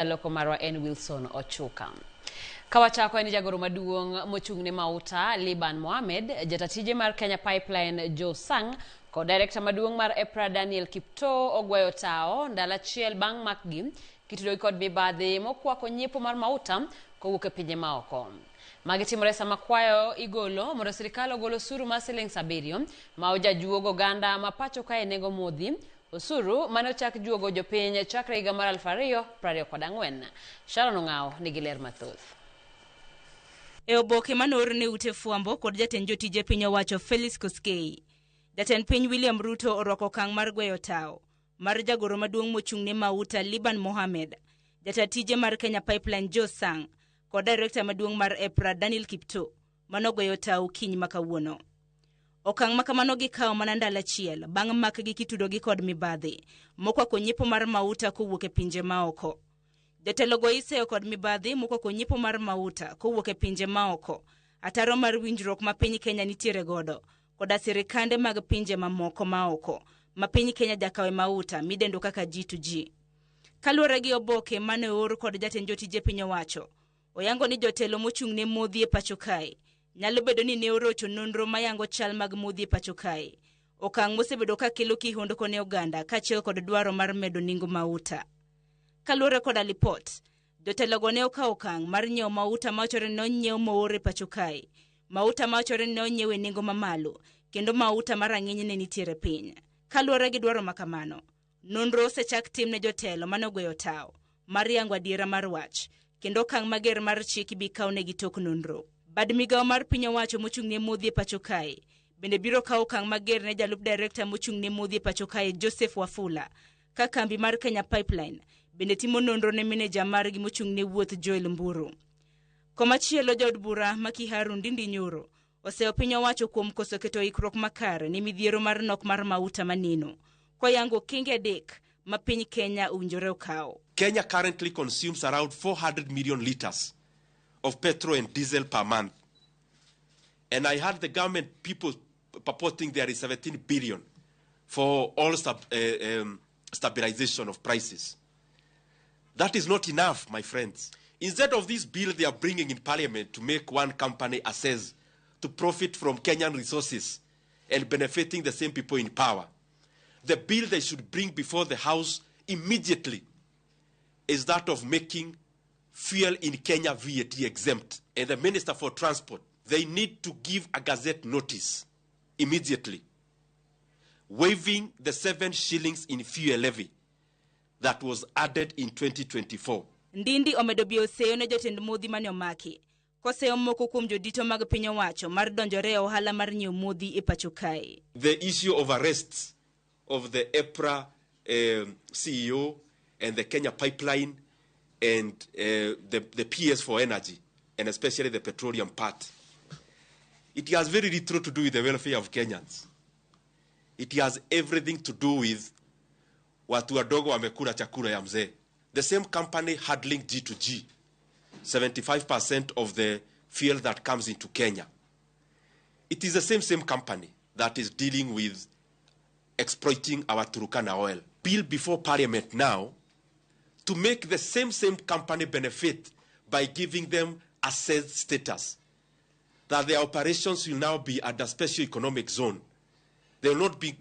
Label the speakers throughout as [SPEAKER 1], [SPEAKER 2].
[SPEAKER 1] Jaloko marwa en Wilson Ochuka. Kawachako en jagoro maduong' mochung' ne mauta Liban Mohamed, jatatije mar Kenya Pipeline Joe Sang kod direkta maduong' mar EPRA Daniel Kiptoo ogweyo tao ndalo achiel bang' makgi kitudogi kod mibadhi mokwako nyiepo mar mauta kowuok e pinje maoko. Magi timore sama kwayo igolo mondo sirikal ogol osuru mar siling 7 ma ojajuogo oganda ma pacho kae nengo modhi. Osuru mane ochak juogo jopiny chakre higa mar 2024. Sharon Ong'awo nigi ler mathoth.
[SPEAKER 2] E oboke manoor ne ute fwambo kod jatend jotije piny owacho Felix Koskei, jatend piny William Ruto orwako okang' mar gweyo tao mar jagoro maduong' mochung' ne mauta Liban Mohamed, jata tije mar Kenya Pipeline Joe Sang kod direkta maduong' mar EPRA Daniel Kiptoo manogoyo tao kiny ma kawuono. Okang' ma kamano gikawo mana ndalo achiel bang' makgi kitudogi kod mibadhi mokwako nyiepo mar mauta kowuok e pinje maoko. Jatelogo iseyo kod mibadhi mokwako nyiepo mar mauta kowuok e pinje maoko, ataro mar winjruok ma piny Kenya nitiere godo koda sirikande mag pinje mamoko maoko ma piny Kenya jakawe mauta midendo kaka G2G. Kaluwore gi oboke mane oor kod jatend jotije piny owacho, oyango ni jotelo mochung' ne modhi e pacho kae nyalo bedo ni ne orocho nonro mayango chal mag modhi e pacho kae, okang' mosebedo ka kelo kihondko ne oganda kaachiel kod dwaro mar medo nengo mauta. Kaluwore koda lipot, jotelogo ne okawo okang' mar nyiewo mauta mawachore ni nonyiew moor e pacho kae, mauta mawachore ni nonyiew e nengo mamalo, kendo mauta ma rang'iny ne nitiere piny. Kaluwore gi dwaro ma kamano, nonro osechak tim ne jotelo mane ogweyo tao mar yango adiera mar wach, kendo okang' mager mar chik ibi kawnegi tok nonro. Bad migawo mar piny owacho mochung' ne modhi e pacho kae bende biro kawo okang' mager ne jalup direkta mochung' ne modhi e pacho kae Joseph Wafula, ka kambi mar Kenya Pipeline bende timo nonro ne meneja margi mochung' ne wuoth Joel Mburu. Komachielo, jaod bura ma Kiharu Ndindi Nyoro oseyo piny owacho kuom koso keto ikruok makare ne midhiero mar nok mar mauta maneno, koyango okenge 3 ma piny Kenya owinjore okaw.
[SPEAKER 3] Kenya currently consumes around 400 million liters of petrol and diesel per month. And I heard the government people purporting there is 17 billion for all stabilization of prices. That is not enough, my friends. Instead of this bill they are bringing in parliament to make one company assess to profit from Kenyan resources and benefiting the same people in power, the bill they should bring before the House immediately is that of making fuel in Kenya VAT exempt. And the Minister for Transport, they need to give a gazette notice immediately, waiving the 7 shillings in fuel levy that was added in 2024.
[SPEAKER 2] Ndindi omedo biyo seyo ne jotend modhi mane omaki, koseyo moko kuom jodito mag piny owacho mar donjore e ohala mar nyiewo modhi e pacho kae.
[SPEAKER 3] The issue of arrests of the EPRA CEO and the Kenya Pipeline and the PS for Energy, and especially the petroleum part. It has very little to do with the welfare of Kenyans. It has everything to do with watu wadogo wamekula chakula ya mzee. The same company handling G2G, 75% of the fuel that comes into Kenya. It is the same company that is dealing with exploiting our Turkana oil. Bill before Parliament now to make the same company benefit by giving them assessed status, that their operations will now be at a special economic zone. They will not be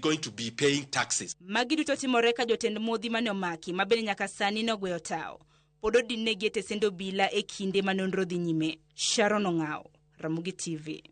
[SPEAKER 3] going to be paying taxes.
[SPEAKER 2] Magi duto timore ka jotend modhi mane omaki ma bende nyaka sani nogweyo tao pod odinnegi e tesend obila e kinde ma nonro dhi nyime. Sharon Ong'awo, Ramogi TV.